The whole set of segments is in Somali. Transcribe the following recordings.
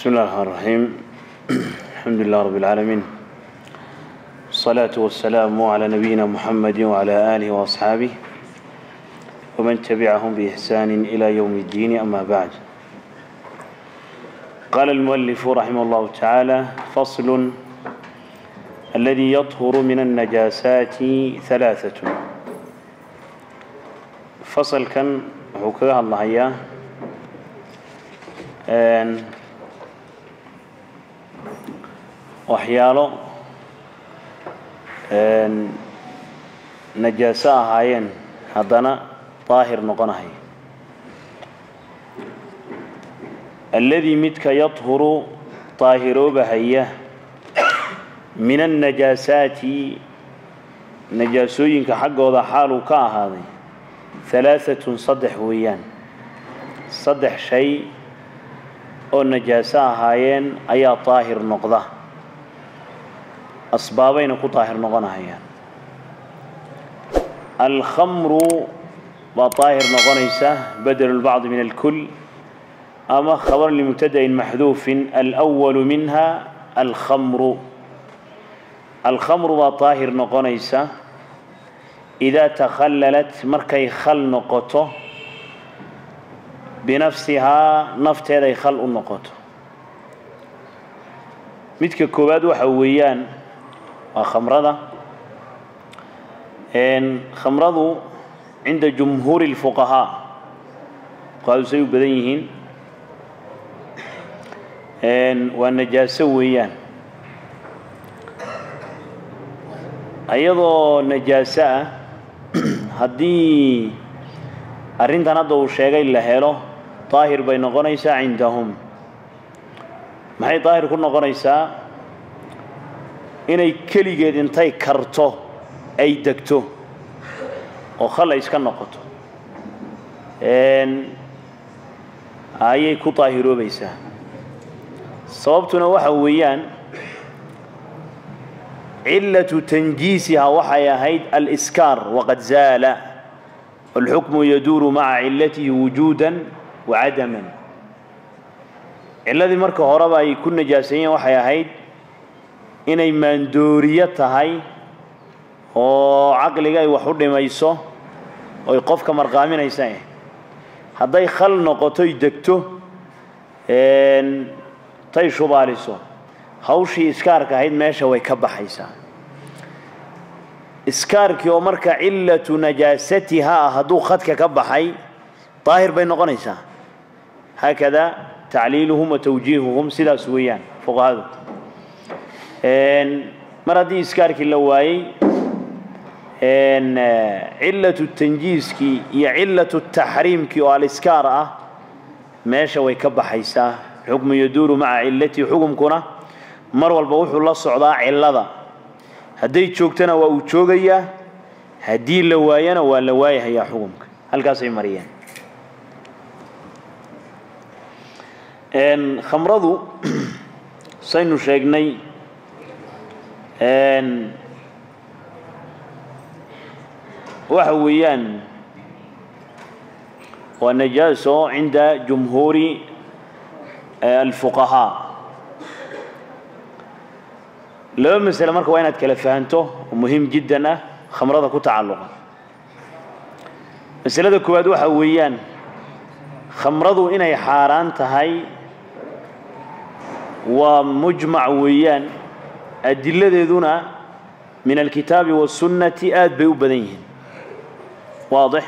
بسم الله الرحمن الرحيم. الحمد لله رب العالمين، والصلاة والسلام على نبينا محمد وعلى آله وأصحابه ومن تبعهم بإحسان إلى يوم الدين. أما بعد، قال المؤلف رحمه الله تعالى: فصل. الذي يطهر من النجاسات ثلاثة. فصل كان wuxuu kaga hadlahayaa waxyaalo najaaso ahaayeen haddana daahir noqonahay. Alladii midka yadhuru daahiroobahaya min annajaasaati najaasooyinka xaggooda xaaluu ka ahaaday halaaatun saddex weeyaan. Saddex shay oo najaaso ahaayeen ayaa daahir noqda, asbaabayna ku daahir noqonahayaan. Alkhamru baa daahir noqonaysa, badelu lbacdi min alkul ama khabar limubtada'in maxduufin alأwalu minha alkhamru. Alkhamru baa daahir noqonaysa idaa takhallalat markay khal noqoto, binafsihaa nafteeday khal u noqoto. Midka koowaad waxa weeyaan waa khamrada. Khamradu cinda jumhuuri اlfuqahaa fuqahadu say u badan yihiin waa najaaso weeyaan. Iyadoo najaaso ah haddii arrintan hadda uu sheegay la helo, daahir bay noqonaysaa cindahum. Maxay daahir ku noqonaysaa? Inay keligeed intay karto ay degto oo khal ay iska noqoto ayay ku daahiroobaysaa. Sababtuna waxa weeyaan cilatu tanjiisiha waxay ahayd aliskaar, waqad zaala alxukmu yaduuru maca cilatihi wujuudan wa cadaman. Cilladii marka horeba ay ku najaaseeyeen waxay ahayd inay maandooriyo tahay oo caqliga ay wax u dhimayso oy qofka marqaaminaysa. Hadday khal noqotoy degto tay shubaaliso, hawshii iskaarka ahayd meesha way ka baxaysaa. Iskaarkii oo marka cilatu najaasatiha ah hadduu khadka ka baxay, daahir bay noqonaysaa. Haakada tacliiluhum wa tawjiihuhum, sidaas weeyaan fuqahadu. Mar haddii iskaarkii la waayey, cilatu tanjiiskii iyo cilatu taxriimkii oo aliskaar ah meesha way ka baxaysaa. Xukmu yaduuru maca cilatihi, xukumkuna mar walba wuxuu la socdaa cilada. Hadday joogtana waa uu joogayaa, haddii la waayana waa la waayahayaa xukumka. Halkaasay mariyeen. Khamradu saynu sheegnay waxa weeyaan waa najaaso cinda jumhuuri alfuqahaa. Laba masale marka waa inaad kala fahanto oo muhiim jiddan ah khamrada ku tacalluqa. Masalada koowaad waxa weeyaan khamradu inay xaaraan tahay waa mujmac weeyaan, adiladeeduna min alkitaabi waasunnati aad bay u badan yihiin. Waadix,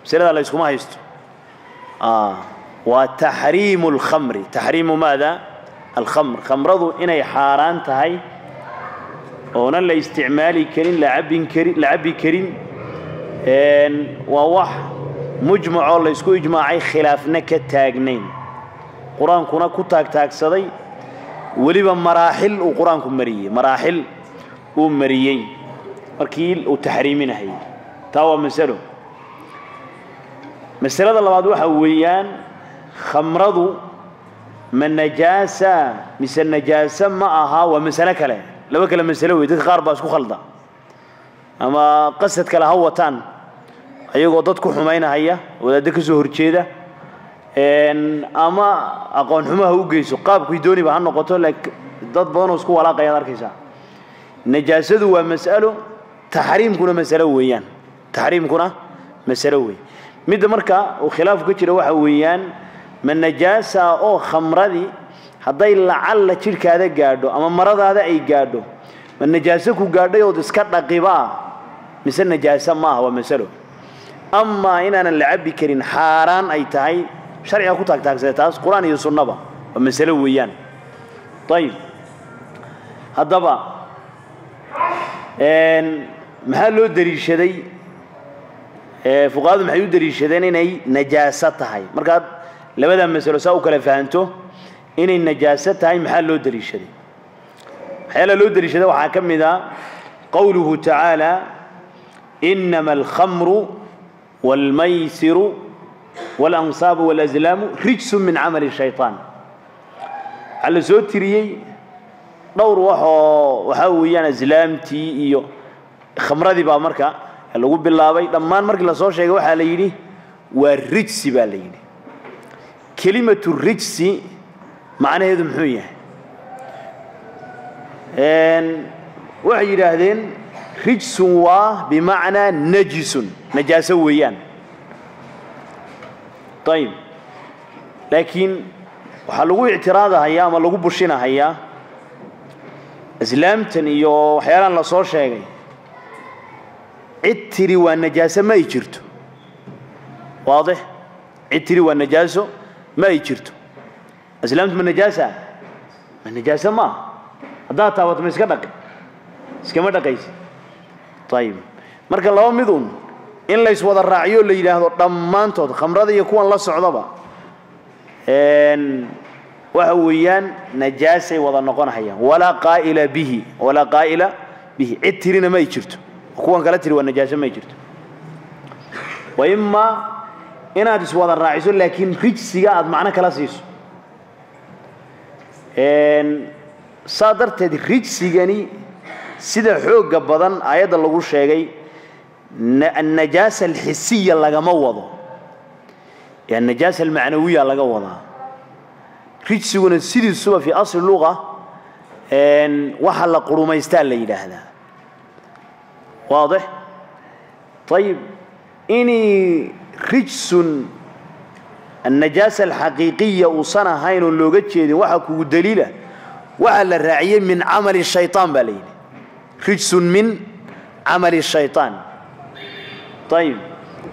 masalada la yskuma haysto. Waa taxriimu alkhamri. Taxriimu maada? Alkhamr. Khamradu inay xaaraan tahay oonan la isticmaali karin, la cabbin karin, la cabbi karin, waa wax mujmacoo la isku ijmaacay, khilaafna ka taagnayn, qur-aankuna ku taagtaagsaday, weliba maraaxil uu qur-aanku mariyey, maraaxil uu mariyey markii uu taxriiminahayay. Taa waa masalo. Masalada labaad waxa weeyaan khamradu ma najaasa mise najaase ma aha? Waa masalo kale, laba kale masalo wey. Dadka qaar baa isku khalda ama qasad kale ha wataan ayagoo dad ku xumaynahaya, wadaaddo ka soo horjeeda. Ama aqoon xumaha u geyso, qaabkii dooniba ha noqoto, laakiin dad badan oo isku walaaqayaad arkaysaa. Najaasadu waa mas'alo, taxriimkuna mas'alo weeyaan, taxriimkuna mas'alo weey. Midda marka uu khilaafku ka jira waxa weeyaan, ma najaasa oo khamradii hadday lacalla jidhkaada gaadho ama maradaada ay gaadho, ma najaaso ku gaadhay ood iska dhaqibaa mise najaaso maaha? Waa masalo. Amaa inaanan la cabbi karin, xaaraan ay tahay, sharciga ku taagtaagsada taas, qur-aan iyo sunnaba, waa masalo weeyaan. Ayib, haddaba maxaa loo daliishaday? Fuqahadu maxay u daliishadeen inay najaaso tahay? Markaad labada masalo saa u kala fahanto, inay najaaso tahay maxaa loo daliishaday? Waxyaalaha loo daliishaday waxaa ka mid a qowluhu tacaala: inama alkhamru waalmaysiru waalansaabu waalaslaamu rijsun min camali shaytaan. Waxaa la soo tiriyey dhowr waxoo waxaa weeyaan aslaamtii iyo khamradii baa marka lagu bilaabay. Dhammaan markii lasoo sheegay waxaa la yidhi waa rijsi baa la yidhi. Kelimatu rijsi macnaheedu muxuu yahay? Waxay yidhaahdeen rijsun waa bimacnaa najisun, najaaso weeyaan. Ayib, laakiin waxaa lagu ictiraadahayaa ama lagu bushinahayaa aslaamtan iyo waxyaalahan la soo sheegay, cid tiri waa najaaso ma ay jirto. Waadix, cid tiri waa najaaso ma ay jirto. Aslaamtu ma najaasa? Ma najaaso maaha. Haddaad taabato ma iska dhaqi? Iskama dhaqaysi. Ayib, marka laba mid un in la iswada raaciyo, la yidhaahdo dhammaantood khamrada iyo kuwan la socdaba waxa weeyaan najaasay wada noqonahayaan, walaa qaa'ila bihi, walaa qaa'ila bihi, cid tirina ma ay jirto, kuwan kala tiri waa najaaso ma ay jirto. Wa imaa inaad iswada raaciso, laakiin rijsiga aad macno kala siiso. Saa darteed rijsigani sida xoogga badan aayadda lagu sheegay annajaasa alxisiya lagama wado, ee annajaasa almacnawiya laga wadaa. Rijsiguna sidiisuba fii asli luga waxa la qurumaystaa la yidhaahdaa. Waadix? Ayib, inii rijsun annajaasa alxaqiiqiya uusan ahayn oon looga jeedin waxaa kugu daliila waxaa la raaciyey min camali shayطaan baa la yidhi, rijsun min camali shayطaan. Ayib,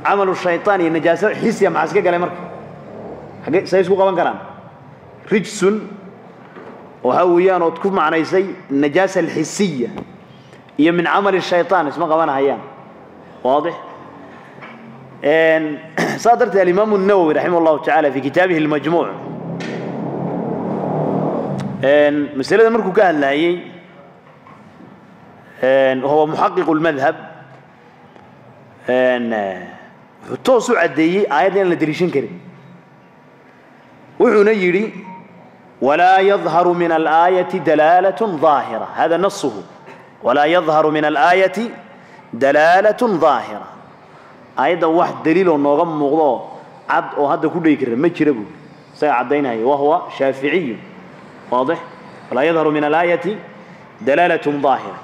camalu shayطaan iyo najaaso xisiya maxaa iska galay marka? Xagee say isku qaban karaan? Rijsun waxaa weeyaan ood ku macnaysay najaasa alxisiya iyo min camali shayطaan isma qabanahayaan. Waadix? Saa darteed alimaamu الnawowi raximah اllahu taعala fi kitaabihi اlmajmuuc masalada markuu ka hadlayey, wahuwa muxaqiq اlmadhab, wuxuu toos u caddeeyey aayadda inaan la deliishan karin. Wuxuuna yidhi: walaa yadharu min alaayati dalaalaة ظaahira. Hada nasuhu: walaa yadharu min alaayati dalaalaة ظaahira. Aayadda wax daliiloo nooga muuqdo cad oo hadda ku dhegi kara ma jira buuri, isaga caddaynaya, wahuwa shaaficiyu. Waadix? Walaa yadharu min alaayati dalaalaة ظaahira.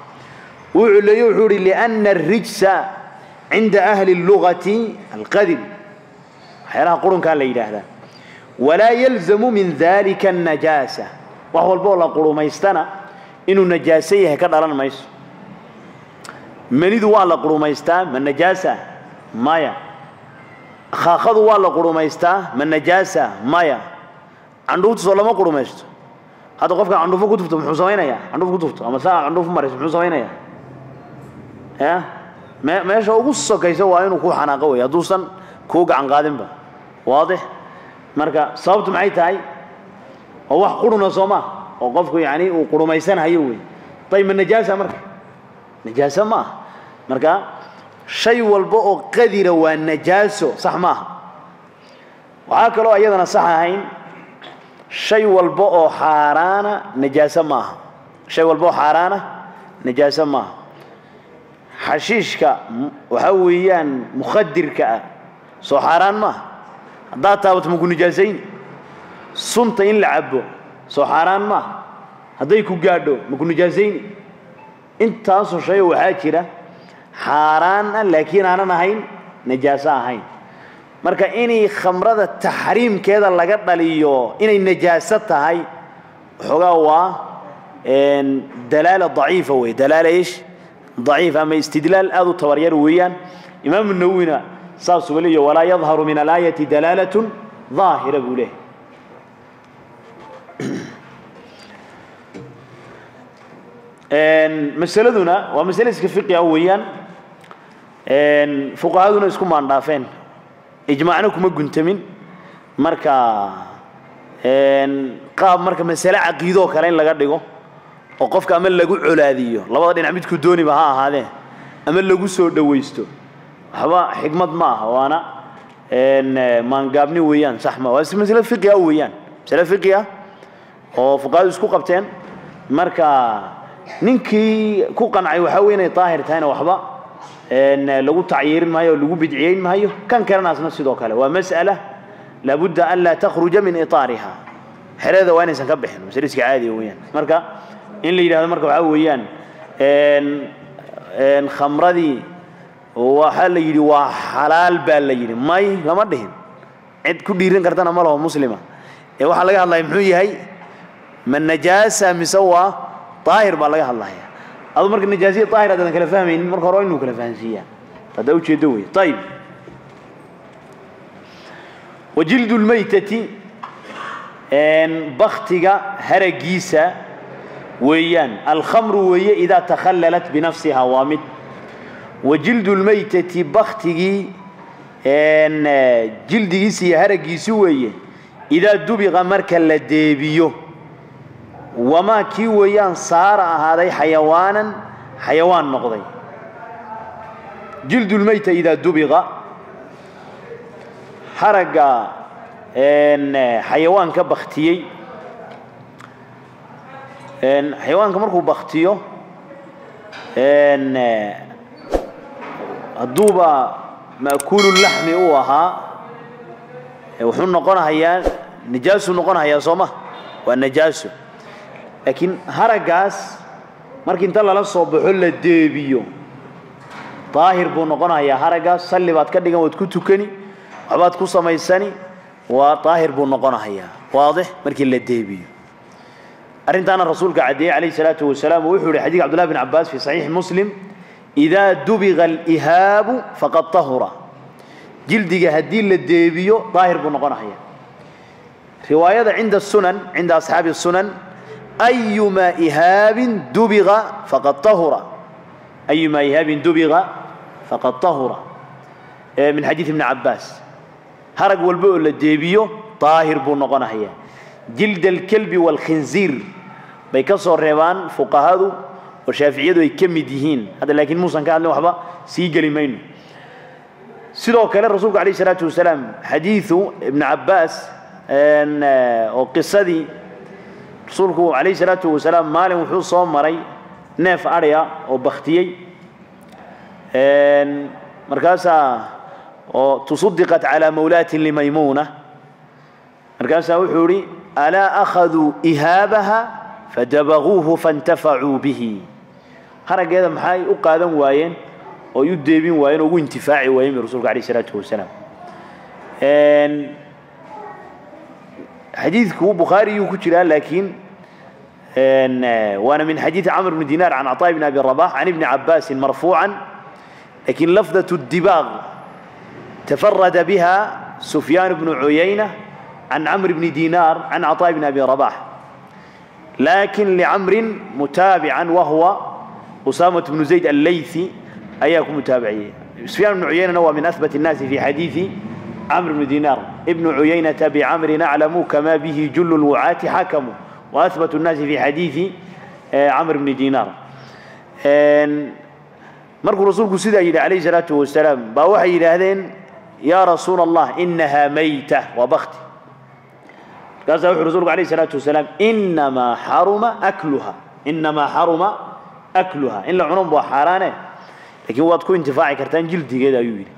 Wuxuu leeyey, wuxuu ihi: liأna الrijsa cinda ahli اllugati alqadir, waxyaalaha qurunkaa la yidhaahdaa, walaa yalzamu min dalika الnajaasa. Wax walba oo la qurumaystana inuu najaaso yahay ka dhalan mayso. Manidu waa la qurumaystaa, ma najaasa? Maya. Khaaqadu waa la qurumaystaa, ma najaasa? Maya. Candhuuftu soo lama qurumaysto? Hadda qofka candhuufo ku tufto muxuu samaynayaa? Candhuuf ku tufto ama saa candhuuf marayso muxuu samaynayaa? Ya me meesha ugu sokaysa waa inuu ku xanaaqo wey, hadduusan kuu gacan qaadinba. Waadix? Marka sababtu maxay tahay? Oo wax quruna soo maa oo qofku yacni uu qurumaysanhayo wey. Ayib, ma najaasa? Marka najaasa ma aha. Marka shay walba oo qadira waa najaaso sax maaha. Waxaa kaloo iyadana sax ahayn shay walba oo xaaraana najaaso maaha. Shay walba oo xaaraana najaaso maaha. Xashiishka waxaa weeyaan mukhadirka ah soo xaaraan maaha? Haddaad taabato ma ku nijaasayni? Sunta in la cabo soo xaaraan maaha, hadday ku gaadho ma ku nijaasayni? Intaasoo shay waxaa jira xaaraan ah laakiin aanan ahayn najaaso ahayn. Marka inay khamrada taxriimkeeda laga dhaliyo inay najaaso tahay waxoogaa waa dalaala daciifa wey, dalaala ish daciif ama istidlaal aad u tabaryar weeyaan. Imaamu Nawowina saasuba leeyahy, walaa yadharu min alaayati dalaalatun daahira buu leeyahy. Masaladuna waa masale iska fiqi ah weeyaan, fuqahaduna isku maandhaafeen, ijmaacna kuma guntamin. Marka qaab marka masale caqiidoo kale in laga dhigo oo qofka ama lagu colaadiyo labada dhinac midku dooniba ha ahaadee ama lagu soo dhawaysto, waxba xikmad ma aha, waana maangaabni weeyaan, sax ma waa masale fiqi ah weeyaan, masale fiqi ah oo fuqahadu isku qabteen. Marka ninkii ku qancay waxaa weeye inay daahir tahayna waxba lagu tacyiirin maayo oo lagu bidciyeyn maayo, kan kalena sidoo kale waa mas'ala laabudda an laa takhruja min itaariha, xerada waa inaysan ka bixin, masale iska caadiya weeyaan. Marka in la yidhahdo marka waxaa weeyaan khamradii waxaa la yidhi waa xalaal baa la yidhi, may lama dhihin, cid ku dhiirin kartana ma laho muslima. Ee waxaa laga hadlaya muxuu yahay, ma najaasa mise waa daahir baa laga hadlaya. Adu marka najaasiya daahir haddaadan kala fahmaynin marka hore waa inuu kala fahansiiyaa, haddaa ujeedo wey. Ayib, wajildu lmaytati baktiga haragiisa weeyaan, alkhamru weeye idaa takhallalat binafsiha waa mid. Wajildu lmaytati baktigii jildigiisa iyo haragiisi weeye idaa dubiqa marka la deebiyo, wamaa kii weeyaan saara ahaaday xayawaanan xayawaan noqday. Jildu lmayta idaa dubiqa, haragga xayawaanka baktiyey, xayawaanka markuu baktiyo hadduuba ma'kuulu laxmi uu ahaa wuxuu noqonahayaa nijaasuu noqonahayaa, soo ma waa najaaso. Laakiin haraggaas markii inta lala soo baxo la deebiyo daahir buu noqonahayaa. Haraggaas salli baad ka dhigan, waad ku tukani, waxbaad ku samaysani, waa daahir buu noqonahayaa. Waadix markii la deebiyo. Arrintaana rasuulka caddeeyey calayhi salaatu wasalaam, oo wuxuu yihi xadiidka Cabdullahi bin Cabbaas fi saxiixi Muslim, idaa dubiqa alihaabu faqad tahura, jildiga haddii la deebiyo daahir buu noqonahayaa. Riwaayada cinda sunan, cinda asxaabi sunan, ayumaa ihaabin dubiqa faqad tahura, ayumaa ihaabin dubiqa faqad tahura, min xadiid ibni Cabbaas. Harag walba oo la deebiyo daahir buu noqonahayaa. Jild alkelbi waalkhinziir bay ka soo reebaan fuqahadu oo shaaficiyadu ay ka mid yihiin hadda, laakiin muusan ka hadlin, waxba sii geli mayno. Sidoo kale rasuulku calayhi salaatu wasalaam xadiidu ibni Cabbaas oo qisadii rasuulku calayhi salaatu wasalaam maalin wuxuu soo maray neef adhya oo baktiyey, markaasaa oo tusaddiqat calaa mawlaatin limaymuuna, markaasaa wuxuu yidhi alaa akhaduu ihaabaha fadabaguuhu faintafacuu bihi. Haraggeeda maxay u qaadan waayeen oo ay u deebin waayeen oo ugu intifaaci waayeen bay rasuulka calayhi salaatu wasalaam. Xadiidku Bukhaariyuu ku jiraa, laakiin waana min xadiidi Camr bni Dinar can Caطaa bni Abi Rabax can ibni Cabbaasin marfuucan, lakin lafdaة الdibaaq tafarada biha Sufyaan bnu Cuyayna can Camr bni Dinar can Caطaa bni Abi Rabax, lakin licamrin mutaabican wahuwa Usaamaة bnu Zayd allaythi ayaa ku mutaabiciyey. Sufyaan bnu Cuyaynana waa min ahbat الnaasi fi xadiidi Camr bni Dinar. Ibnu Cuyaynata bicamri naclamu kama bihi julu lwucaati xakamu, waahbat الnaasi fi xadiidi Camr bni Dinar. Markuu rasuulku sidaa yidhi calayhi salaatu wasalaam baa waxay yidhaahdeen yaa rasuula Allah inahaa mayta, waa bakti. Markaasaa wuxuu rasuulku calayhi salaatu wasalaam inamaa xaruma akluha, inamaa xaruma akluha, in la cuno waa xaaraane, laakiin waad ku intifaaci kartaan jildigeeda ayuu yidhi.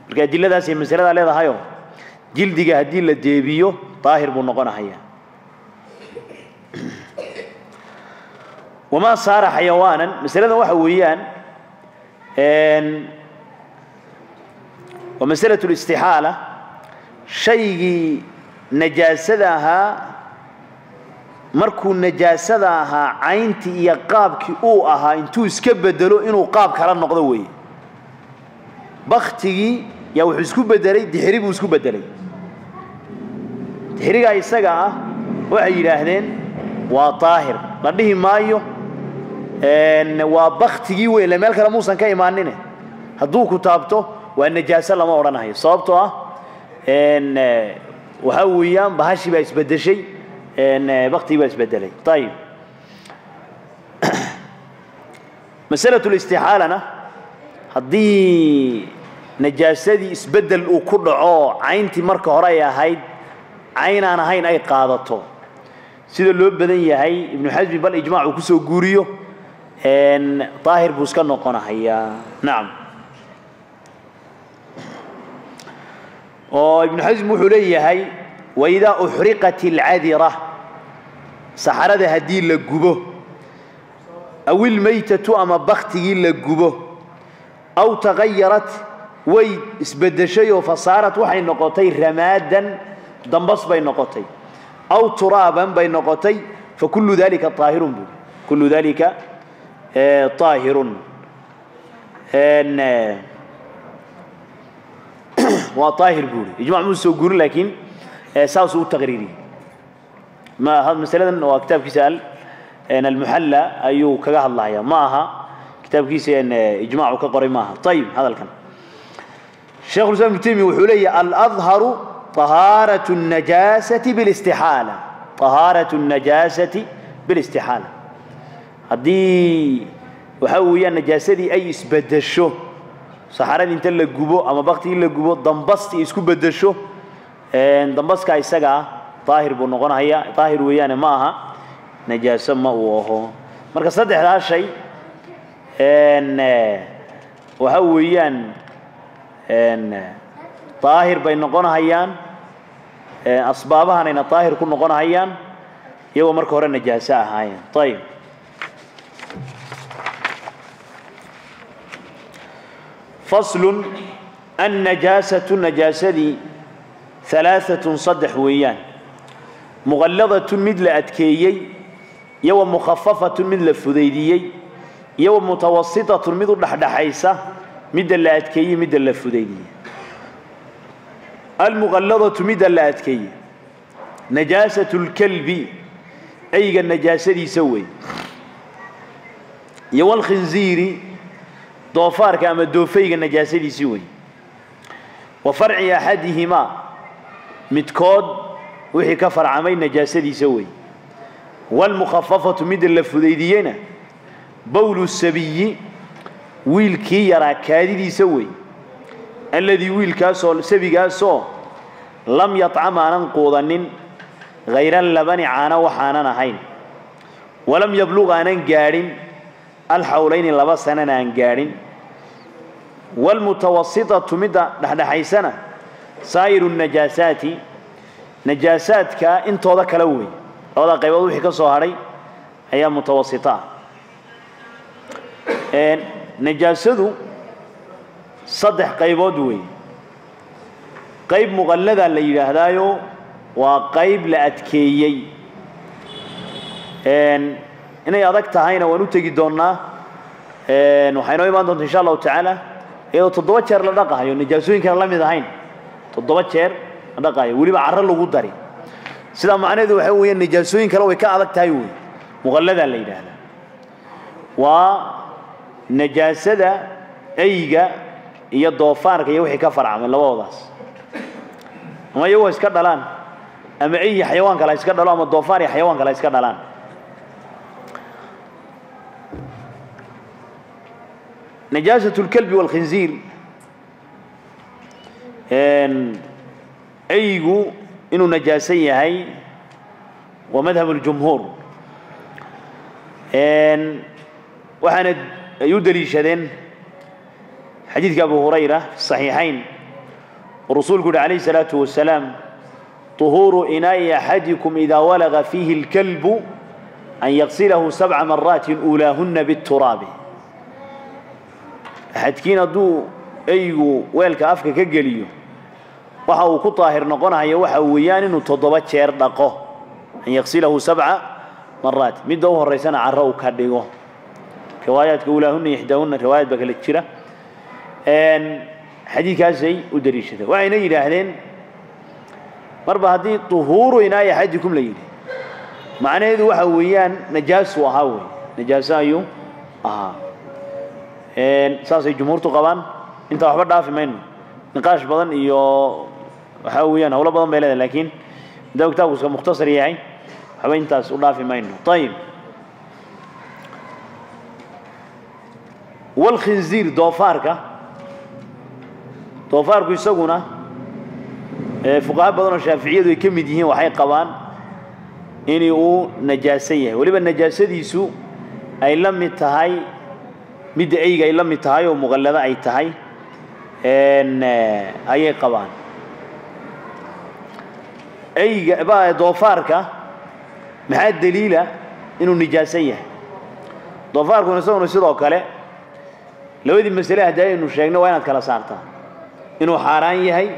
Marka adiladaasay masaladaa leedahayo Jildiga haddii la deebiyo daahir buu noqonahayaa. Wamaa saara xayawaanan, masaladan waxa weeyaan waa masalatu listixaala. Shaygii najaasada ahaa markuu najaasada ahaa cayntii iyo qaabkii uu ahaa intuu iska bedelo inuu qaab kala noqdo weeye. Baktigii yaa wuxuu isku bedelay dixiri buu isku bedelay. Dixirigaa isaga ah waxay yidhaahdeen waa daahir, la dhihi maayo waa baktigii weyn, meel kale muusan ka imaanine. Hadduu ku taabto waa najaaso lama odhanayo, sababtoo ah waxaa weeyaan bahashii baa isbedeshay, baktigii baa isbedelay. Ayib, masalatu listixaalana haddii najaasadii isbedel uu ku dhaco, cayntii marka hore ay ahayd caynaan ahayn ay qaadato, sida loo badan yahay Ibnu Xasmi bal ijmaac uu kusoo guuriyo, daahir buu iska noqonahayaa. Nacam, oo Ibnu Xasm wuxuu leeyahay waidaa uxriqat alcadira, saxarada haddii la gubo, aw ilmaytatu ama baktigii la gubo, aw tagayarat way isbedeshay oo fasaarat waxay noqotay ramaadan, dambas bay noqotay, aw turaaban bay noqotay, fakullu dalika taahirun buu, kullu dalika taahirun, waa taahir buuri. Ijmac muu soo guurin, laakiin saasuu u taqriiriyey. Ma masaladan waa kitaabkiisa almuxalla ayuu kaga hadlaya, ma aha kitaabkiisa ijmaacu ka qoray maaha. Ayib, hadalkan Sheikh ulislam Ibnu Taymiya wuxuu leeyahay aladharu طهارة النجاسة بالاستحالة، طهارة النجاسة بالاستحالة. Haddii waxa weeyaan najaasadii ay isbedesho, saxaradii inta la gubo ama baktigii la gubo dambastii isku bedesho, dambaska isaga ah daahir buu noqonayaa, daahir weeyaane ma aha najaaso ma uu aho. Marka saddexdaa shay waxa weeyaan daahir bay noqonahayaan, asbaabahanayna daahir ku noqonahayaan iyagoo marka hore najaaso ahaayeen. Ayib, faslu annajaasatu, najaasadii alaaatun saddex weeyaan, muqalladatun mid la adkeeyey, iyo wa mukhafafatun mid la fudaydiyey, iyo wa mutawasitatun mid u dhexdhexaysa midda la adkeeyey midda la fudaydiyey. Almuqalladatu midda la adkeeyey najaasatu lkalbi, eyga najaasadiisa wey, iyo walkhinziiri doofaarka ama doofayga najaasadiisii wey, wa farci axadihimaa midkood wixii ka farcamay najaasadiisa wey. Waalmukhafafatu midda la fudaydiyeyna bowlu sabiyi, wiilkii yaraa kaadidiisa wey, alladii wiilkaasoo sabigaasoo lam yatcam aanan quudanin hayra labani caano waxaanan ahayn, walam yabluq aanan gaadhin alxawlayni 2 sanana aan gaadhin. Waalmutawasitatu midda dhexdhexaysana saa'iru najaasaati, najaasaadka intooda kale wey, labada qaybood wixii ka soo hadhay ayaa mutawasita ah. Najaasadu saddex qaybood wey. Qayb muqallada la yidhaahdaayo waa qayb la adkeeyey, inay adag tahayna waan u tegi doonnaa, waxay noo imaan doonta insha allahu tacaala iyadoo 7 jeer la dhaqahayo, najaasooyinkana la mid ahayn, 7 jeer la dhaqahayo, weliba carro lagu dari. Sidaa macnaheedu waxa weeyaan najaasooyin kale way ka adag tahay wey, muqalladaa la yidhaahdaa. Waa najaasada eyga iyo doofaarka iyo wixii ka farcamay labadoodaas, ama iyagoo iska dhalaan, ama ey iyo xayawaan kale ha iska dhalo, ama doofaar iyo xayawaan kale ha iska dhalaan. Najaasatu lkalbi waalkhinziir, eygu inuu najaasan yahay waa madhab اljumhuur, waxaana ay u daliishadeen xadiidka Abu Hurayra fi saxiixayn Rasuulku yidhi calayhi salaatu wasalaam, طuhuuru inaa'i axadikum idaa walaga fiihi alkalbu an yaqsilahu 7 maraatin uulaahunna bituraabi. Axadkiin hadduu eygu weelka afka ka geliyo, waxa uu ku daahir noqonaya waxa weeyaan inuu 7 jeer dhaqo, an yaqsilahu 7 maraat, midda u horeysana carro uu ka dhigo. Riwaayaadka uulaahunna ixdaahunna riwaayad baa kala jira. Xadiidkaasay u daliishadeen, waxayna yidhaahdeen marba haddii طuhuuru inaa'i axadikum la yidhi, macnaheedu waxa weeyaan najaasuu ahaa wey, najaaso ayuu ahaa. Saasay jumhuurtu qabaan. Intaa waxba dhaafi mayno, niqaash badan iyo waxaa weeyaan howlo badan bay leedahay, laakiin maadaama kitaabku iska mukhtasar yahay waxba intaas u dhaafi mayno. Ayib, walkhinziir, doofaarka. Doofaarku isaguna fuqaha badan oo shaaficiyadu ay ka mid yihiin waxay qabaan in uu najaaso yahay, weliba najaasadiisu ay la mid tahay midda eyga ay la mid tahay oo muqallado ay tahay ayay qabaan. Eyga ba doofaarka maxaa daliila inuu nijaaso yahay? Doofaarkuna isaguna sidoo kale labadii masale haddii aynu sheegno waa inaad kala saartaa, inuu xaaraan yahay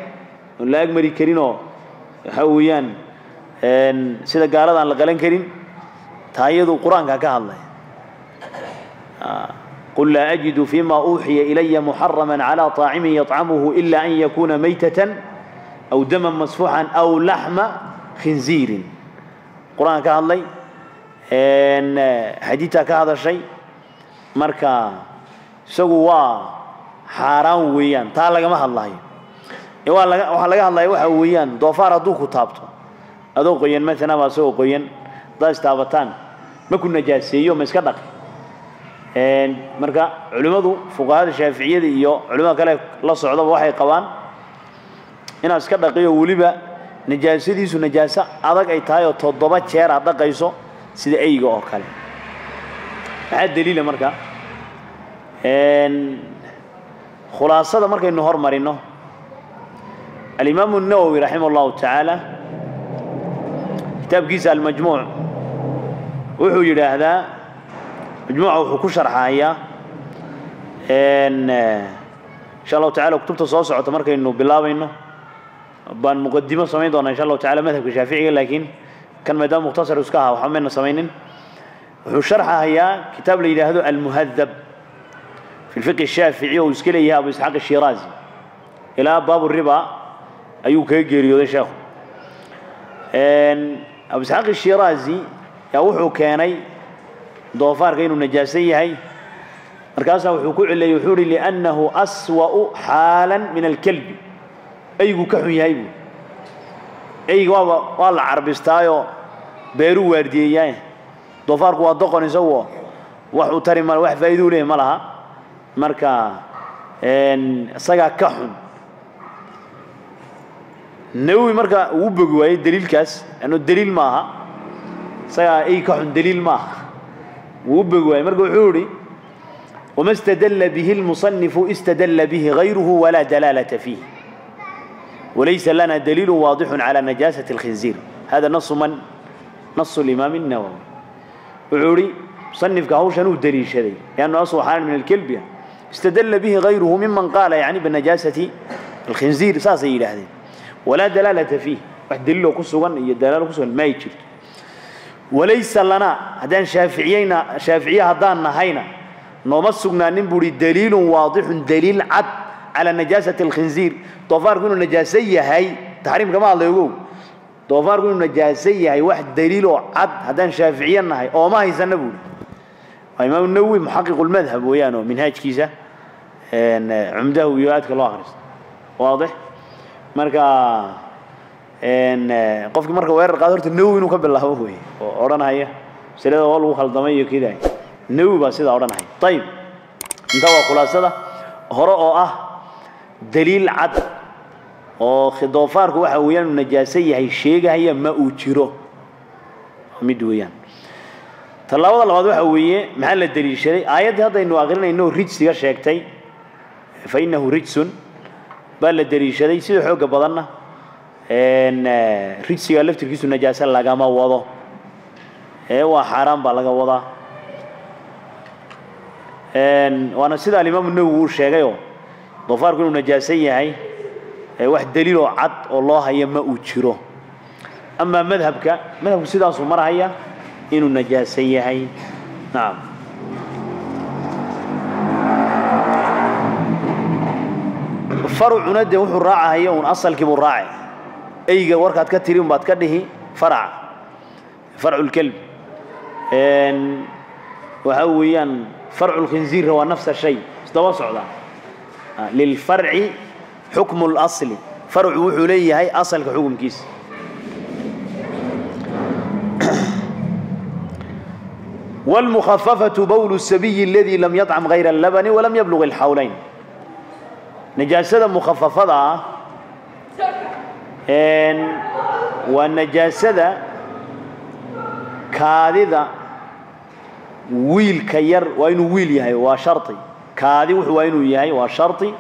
oon la agmari karinoo waxa weeyaan sida gaalada aan la qalan karin, taa iyadu qur-aanka ka hadlaya. Qul laa ajidu fima uuxiya ilaya muxaraman calaa طaacimin yaطcamuhu ila an yakuuna maytatan aw daman masfuuxan aw laxma khinziirin. Qur-aanka ka hadlay, xadiidtaa ka hadashay. Marka isagu waa xaaraan weeyaan, taa lagama hadlayo. Waxaa laga hadlaya waxa weeyaan doofaar hadduu ku taabto adoo qoyan maalan ama asagoo qoyan haddaad istaabataan ma ku najaaseeyo, ma iska dhaqi. Marka culimmadu fuqahada shaaficiyada iyo culimada kale la socdaba waxay qabaan inaad iska dhaqiyo, weliba najaasadiisu najaaso adag ay tahay oo 7 jeer aad dhaqayso sida eyga oo kale. Maxaa daliila marka? Khulaasada markaynu hormarino, alimaamu الnawowi raximah اllahu tacaala kitaabkiisa almajmuuc wuxuu yidhaahdaa, majmuuca wuxuu ku sharxayaa insha allahu tacala kutubta soo socota markaynu bilaabayno baan muqadimo samayn doonaa insha allahu tacala madhabka shaaficiga, laakiin kan maadaama mukhtasar iska ahaa waxba mayna samaynin. Wuxuu sharxahayaa kitaab la yidhaahdo almuhadab fi lfiqhi shaafici oo uu iska leeyahay Abu Isxaaq Ashiraazi, ilaa baabu riba ayuu kaga geeriyooday sheekhu. Abu Isxaaq Ashiraazi yaa wuxuu keenay doofaarka inuu najaasan yahay, markaasaa wuxuu ku cileeyey, wuxuu uhi liannahu aswa'u xaalan min alkalbi, eygu ka xun yahay buu. Eyga waaba waa la carbistaayoo beeruu waardiyeeyaaye, doofaarku waa doqon isaguo wax uu tari male, wax faa'iiduu leeyahy ma laha, marka isagaa ka xun. Nawowi marka uu bogi waayey daliilkaas, anno daliil ma aha, isagaa ey ka xun daliil ma aha, wuu bogi waayey. Marka wuxuu yidhi wama istadalla bihi almusanifu istadalla bihi gayruhu walaa dalaalata fiih, walaysa lana daliilu waadixun cala najaasati alkhinziir. Hada nasu man nasu alimaam الnawowi. Wuxuu yidhi musanifka hawshan uu daliishaday liannu aswa xaalan min alkelbi istadalla bihi gayruhu miman qaala yani binajaasati alkhinziir, saasay yidhaahdeen, walaa dalaalata fiih, wax daliiloo ku sugan iyo dalaalo ku sugan ma ay jirto. Walaysa lana, haddaan shaaficiyeyna shaaficiye haddaan nahayna nooma sugnaanin buu uhi daliilun waadixun, daliil cad calaa najaasati alkhinziir, doofaarku inuu najaaso yahay. Taxriim kama hadlay ogow, doofaarku inuu najaaso yahay wax daliiloo cad haddaan shaaficiye nahay ooma haysana buuhi. Waa Imaam Nawowi muxaqiqu lmadhab weeyaan oo minhaajkiisa cumdahu iyo aadka loo akhristo waadix. Marka qofkii marka weerar qaado horta Nawowi inuu ka bilaabo wey oo odhanaya masalada waa lagu khaldamay iyo kidaay, Nawowi baa sidaa odhanaya. Ayib, intaa waa khulaasada hore oo ah daliil cad oo doofaarku waxa weeyaan uu najaaso yahay sheegahaya ma uu jiro, mid weeyaan. Tallaabada labaad waxa weeye maxaa la daliishaday? Aayaddii haddaynu aqrinayno rijsiga sheegtay, fa innahu rijsun, Baa la daliishaday sida xoogga badanna rijsiga laftirkiisu najaase lagama wado ee waa xaaraan baa laga wadaa. Waana sida alimaamu Nawowi uu sheegayoo doofaarku inuu najaasan yahay wax daliiloo cad oo loo haya ma uu jiro. Amaa madhabku sidaasuu marhaya inuu najaasan yahay. Nacam. Farcuna dee wuxuu raacahaya uun asalkii buu raacay. Eyga warkaad ka tiri unbaad ka dhihi faraca, farcu lkelb waxa weeyaan farcu lkhinziirra waa nafsa shay, isdaba socdaa. Lilfarci xukmu lasli, farcu wuxuu leeyahay asalka xukumkiisa. والمخففة بول السبي الذي لم يطعم غير اللبن ولم يبلغ الحولين. نجاسة مخففة والنجاسة كاذبة ويل كير وإنه ويل يهي وشرطي كاذب وإنه يهي وشرطي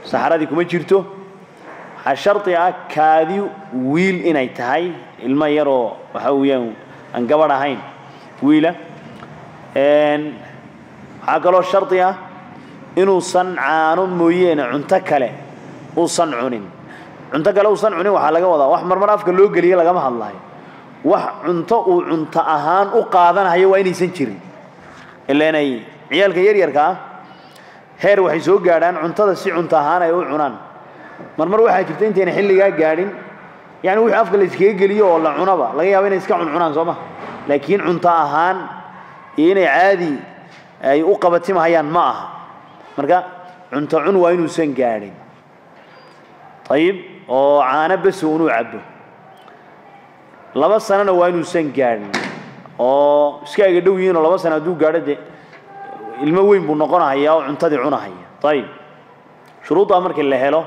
سحرة كما جرته شرطي كاذب ويل إنه تهي الماء يرو وحويا أن قبرهين wiila. Waxaa kaloo shardi ah inuusan caano mooyeene cunto kale uusan cunin. Cunto kale uusan cunin waxaa laga wadaa wax marmar afka loo geliye lagama hadlayo, wax cunto uu cunto ahaan u qaadanayo waa inaysan jirin. Ilaa inay ciyaalka yaryarka ah heer waxay soo gaadhaan cuntada si cunto ahaan ay u cunaan. Marmar waxaa jirta intayna xilligaa gaadhin, yani wixii afka la iskaga geliyo oo la cunaba laga yaabo inay iska cuncunaan, soo ma? Laakiin cunto ahaan iyo inay caadi ay u qabatimahayaan ma aha. Marka cunto cun waa inuusan gaadhin. Ayib, oo caano bes inuu cabo 2 sanana waa inuusan gaadhin, oo iska aga dhow yihiin oo 2 sano hadduu gaadho dee ilmo weyn buu noqonahayaa oo cuntadii cunahaya. Ayib, shuruuddaa markii la helo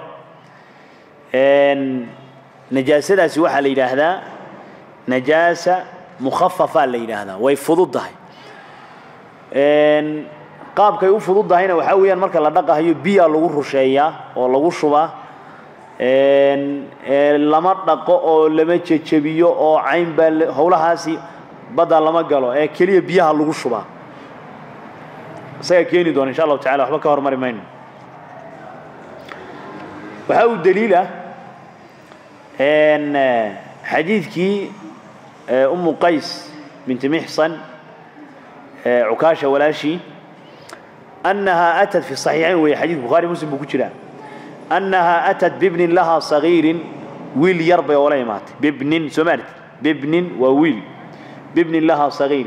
najaasadaasi waxaa la yidhaahdaa najaasa mukhafafaa la yidhaahdaa, way fududdahay. Qaabkay u fududdahayna waxaa weeyaan marka la dhaqahayo biyaa lagu rusheeyaa oo lagu shubaa, lama dhaqo oo lama jejebiyo oo cayn baa howlahaasi badda lama galo ee keliya biyaha lagu shubaa. Isagaa keeni doona insha Allahu tacala, waxba ka hormari mayno. Waxaa uu daliil ah xadiidkii Umu Qays binti Mixsan Cukaasha walaashii, أنها أتت في الصحيحين، وهي حديث بخاري مسلم بكتير، أنها أتت بابن لها صغير ويل يربي ولا يمات، بابن سمعت بابن وويل، بابن لها صغير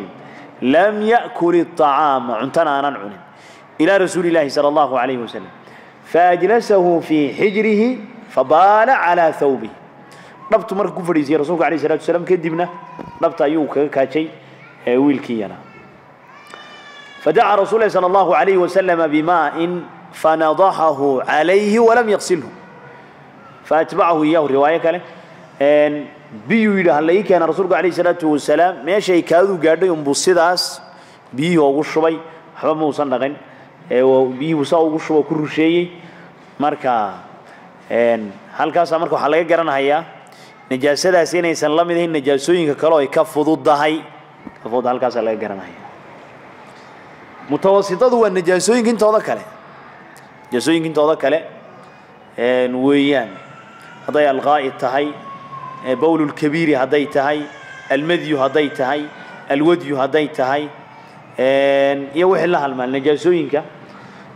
لم يأكل الطعام عنتنا ننعن إلى رسول الله صلى الله عليه وسلم فأجلسه في حجره فبال على ثوبه. ربط مرك كفريسي رسولك عليه الصلاة والسلام كدبنا ربط أيوك كاشي ويلكينا. فدعا رسول الله صلى الله عليه وسلم بماء فنضحه عليه ولم يغسله فأتبعه إياه. الرواية كله بيو إلى هلأي كان رسولك عليه الصلاة والسلام ما شيء كادو قاعد ينبص بيه وغشبي حبا موصل لغن بيه وصاو غشبه كل شيء. مركا halkaas marka waxa laga garanayaa najaasadaas inaysan la mid ahayn najaasooyinka kale oo ay ka fududahay, ka fudud halkaas laga garanaya. Mutawassitadu waa najaasooyinka intooda kale, najaasooyinka intooda kale weeyaan hadday alqaa'id tahay, bawlul kabiiri hadday tahay, almadyu hadday tahay, alwadyu hadday tahay, iyo wixii la halmaan najaasooyinka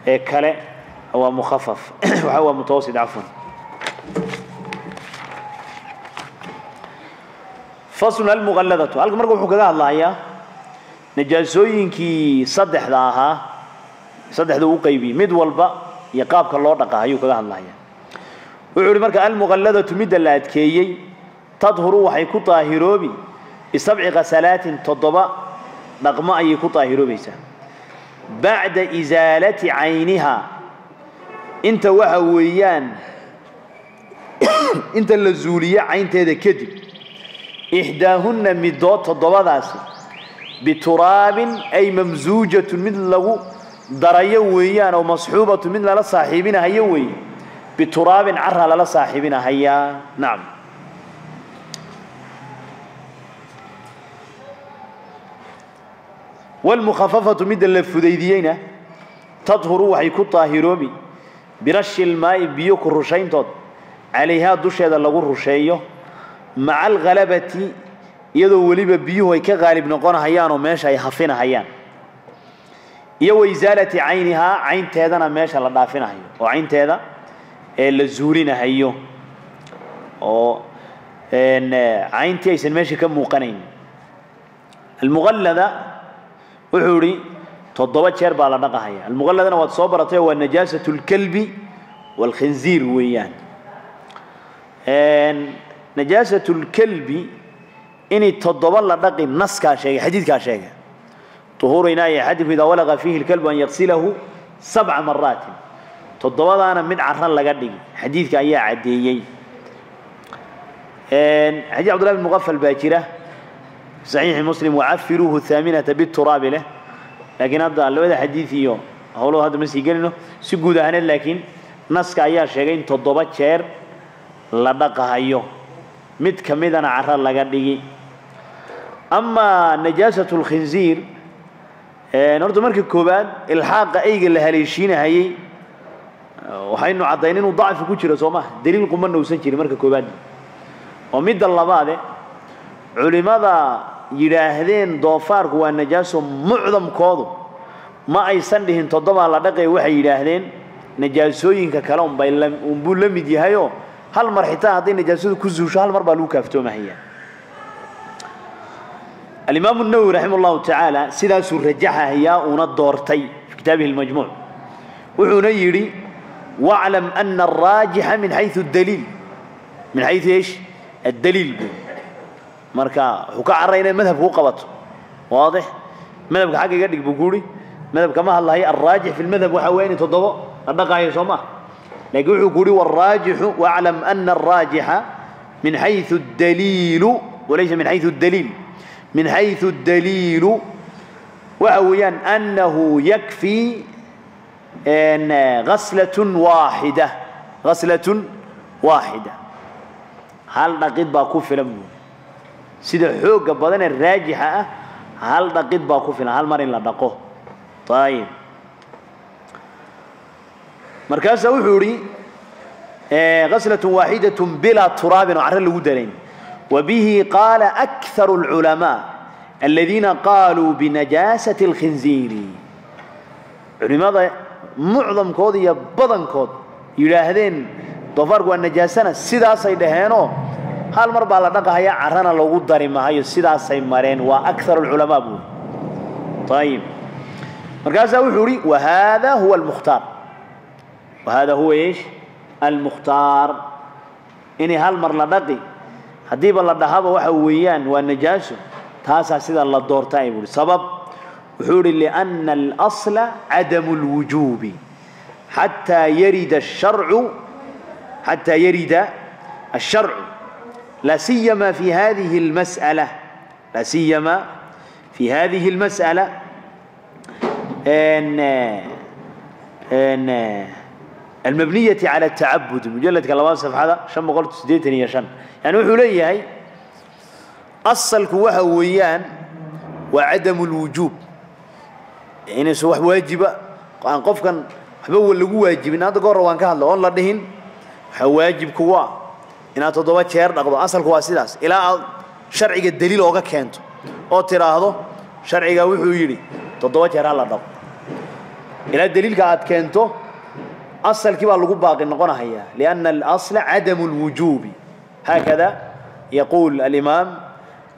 ee kale waa mukhaffaf, waxa waa mutawassit cafwan. فصل المغلظة halka marka wuxuu kaga hadlayaa najaasooyinkii saddexda ahaa, saddexda uu qaybiyey mid walba iyo qaabka loo dhaqaa ayuu kaga hadlayaa. Wuxuu yidhi marka almughalladatu midda la adkeeyey tadhuru waxay ku daahiroobi bisabci ghasalaatin, 7 dhaqmo ayay ku daahiroobaysaa bacda isaalati cayniha, inta waxa weeyaan inta la zuuliyo caynteeda kadib. إحداهن مدود تضباداس بتراب أي ممزوجة من لغو دريا ويان أو مصحوبة من لا صاحبين هيوي bituraabin cara lala saaxiibinahayaa. Nacam. Waalmukhafafatu midda la fudaydiyeyna tadhuru waxay ku daahiroobi birashi ilmaa'i biyo ku rushayntood calayhaa dusheeda lagu rusheeyo maca alghalabati iyadoo weliba biyuhu ay ka qaalib noqonahayaanoo meesha ay hafinahayaan iyo waisaalati caynihaa caynteedana meesha la dhaafinahayo oo caynteeda ee la zuulinahayo oo cayntii aysan meesha ka muuqanayn. Almuqallada wuxuu idhi 7 jeer baa la dhaqahaya. Almuqalladana waad soo baratay, waa najaasatu lkalbi waalkhinziir weeyaan. Najaasatu lkalbi inay 7 la dhaqi naskaa sheegay, xadiidkaa sheegay طهور إناء أحدكم إذا ولغ فيه الكلب أن يغسله 7 مرات. 7 mid caran laga dhigi xadiidka ayaa caddeeyey. Xadiid Cabdullah bin Muqaffal baa jira saxiixi Muslim, wacafiruuhu thaaminata bituraabi leh, laakiin hadda labada xadiid iyo howlahu hadda ma sii gelino si guud ahaaneed, laakiin naska ayaa sheegay in 7 jeer la dhaqahayo mid ka midana cara laga dhigi. Amaa najaasatu lkhinziir horta marka koowaad ilxaaqa eyga la haleeshiinahayey waxaynu caddayn inuu dacfi ku jiro soo maha, daliil qumana uusan jirin marka koowaad. Oo midda labaade culimada yidhaahdeen doofaarku waa najaaso mucdamkoodu ma aysan dhihin 7 la dhaqay, waxay yidhaahdeen najaasooyinka kale unbay unbuu la mid yahayoo hal mar xitaa hadday najaasadu ku zuusho hal mar baa lagu kaaftoomahaya. Alimaamu Nawowi raximah allahu tacaala sidaasuu rajaxahayaa uuna doortay fi kitaabihi almajmuuc, wuxuuna yidhi waclam ana alraajixa min xayu daliil, min xayu eesh addaliil buu. Marka wuxuu ka carray inay madhabka u qabato, waadix madhabka xagga iga dhig buu ku yidhi, madhabka ma hadlahayo. Alraajix fi lmadhab waxa weeye in 7 la dhaqaayo soo maha, laakiin wuxuu ku yidhi waalraajixu waclam ana alraajixa min xayu addaliilu walaysa min xayu addaliil, min xayu addaliilu waxa weeyaan annahu yakfii ghaslatun waaxida, ghaslatun waaxida, hal dhaqid baa ku filan buuri. Sida xoogga badan ee raajixa ah hal dhaqid baa ku filan, hal mar in la dhaqo. Ayib. Markaasaa wuxuu idhi ghaslatun waaxidatun bilaa turaabin oo carro lagu darayn. وبه قال أكثر العلماء الذين قالوا بنجاسة الخنزير. علماء معظم كود يا بدن كود يلاهدين doofaarku waa najaasana sidaasay dhaheenoo hal mar baa la dhaqahayaa carrana lagu dari mahayo, sidaasay mareen, waa akthar alculamaa buuri. Ayib. Markaasaa wuxuu idhi wahada huwa almukhtaar, wahada huwa eesh almukhtaar, inay hal mar la dhaqi haddiiba la dhahaba waxa weeyaan waa najaaso, taasaa sida la doortay buuri. Sabab wuxuu idhi lianna alasla cadamu alwujuubi xataa yarida asharcu, حتى يرد الشرع، لا سيما في هذه المسألة، لا سيما في هذه المسألة إن إن المبنية على التعبد. مجلد كلام صفحة شن قلت سديتني يا شن، يعني وحولي هي أصل كوها ويان وعدم الوجوب، يعني سوى واجبة عن قف كان حبوا اللي واجب هذا قرر وان كان الله الله دهين waajibku waa inaad 7 jeer dhaqdo, asalku waa sidaas ilaa aad sharciga daliil ooga keento oo tiraahdo sharciga wuxuu yidhi 7 jeer ha la dhaqo, ilaa daliilka aad keento asalkii baa lagu baaqi noqonahayaa, lianna alasla cadamu alwujuubi. Haakada yaquul alimaam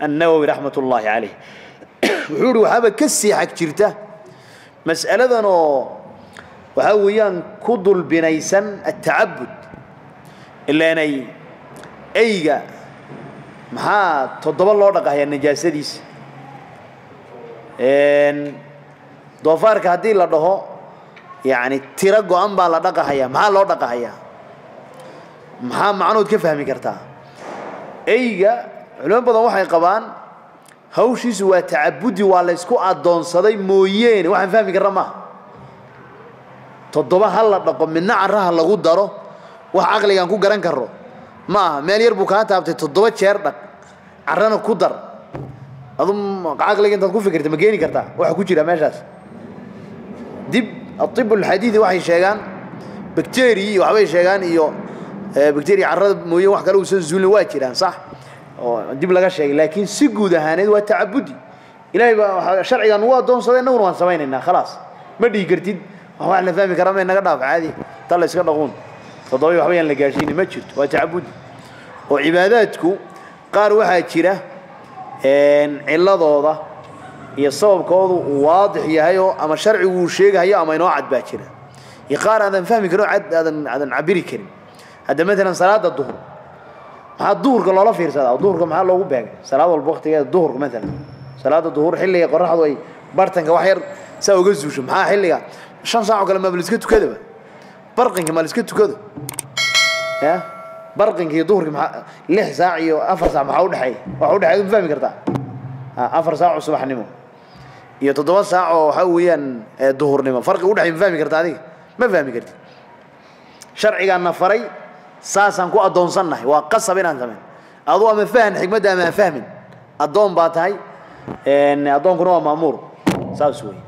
annawowi raxmat ullaahi calayh. Wuxuu yidhi waxaaba ka sii xag jirta mas'aladan oo waxaa weeyaan ku dulbinaysan altacabud, ilaanay eyga maxaa 7 loo dhaqahayaa najaasadiisa, doofaarka haddii la dhaho yacni tiro go-an baa la dhaqahayaa, maxaa loo dhaqahayaa, maxaa macnood ka fahmi kartaa? Eyga culimo badan waxay qabaan hawshiisu waa tacabudi, waa la isku addoonsaday mooyeene waxaan fahmi karna maaha. 7 ha la dhaqo midna carraha lagu daro Wax caqligaan ku garan karo ma aha. Meel yar buu kaa taabtay, 7 jeer dhaq, carrana ku dar. Adu caqliga intaad ku fikirta ma keeni kartaa waxa ku jira meeshaas? Dib atib alxadiidi waxay sheegaan bacteria iyo waxbay sheegaan, iyo bacteria carrada mooye wax kale uusan zuulin waa jiraan, sax oo dib laga sheegay, laakiin si guud ahaaneed waa tacabudi. Ilaahay baa sharcigan nagu addoonsaday, innaguna waan samaynaynaa, khalaas. Ma dhihi kartid wax la fahmi karaa, may naga dhaaf, caadi ta la iska dhaquun, 7 waxba yaan la gaashiinin, ma jirto. Waa tacabudi. Oo cibaadaadku qaar waxaa jira ciladooda iyo sababkoodu uu waadix yahay oo ama sharcigu uu sheegahayo ama inoo cad baa jira, iyo qaar aadan fahmi karin oo cad aadan cabiri karin. Hadda maalan salaada duhur, maxaa duhurka loola fiirsadaa? Duhurka maxaa loogu beegay salaad walba waqtigeeda? Duhurka maalan, salaada duhur xilliga qoraxdu ay bartanka wax yar saa uga zuusho, maxaa xilliga 5 saac oo kale maaba la iska tukadaba? Barqinka ma la iska tukado? Ya barqinka iyo duhurka maxaa 6 saac iyo 4 saac maxaa u dhexeeya? Waxa u dhexeeya ma fahmi kartaa? 4 saac oo subaxnimo iyo 7 saac oo waxa weeyaan duhurnimo, farqi u dhexeeya ma fahmi kartaa adiga? Ma fahmi kartid. Sharcigaana faray, saasaan ku addoonsannahay, waa qasab inaan samayn. Aduu ama fahan xikmadda ama ha fahmin, addoon baa tahay, addoonkuna waa maamuur, saas weeye.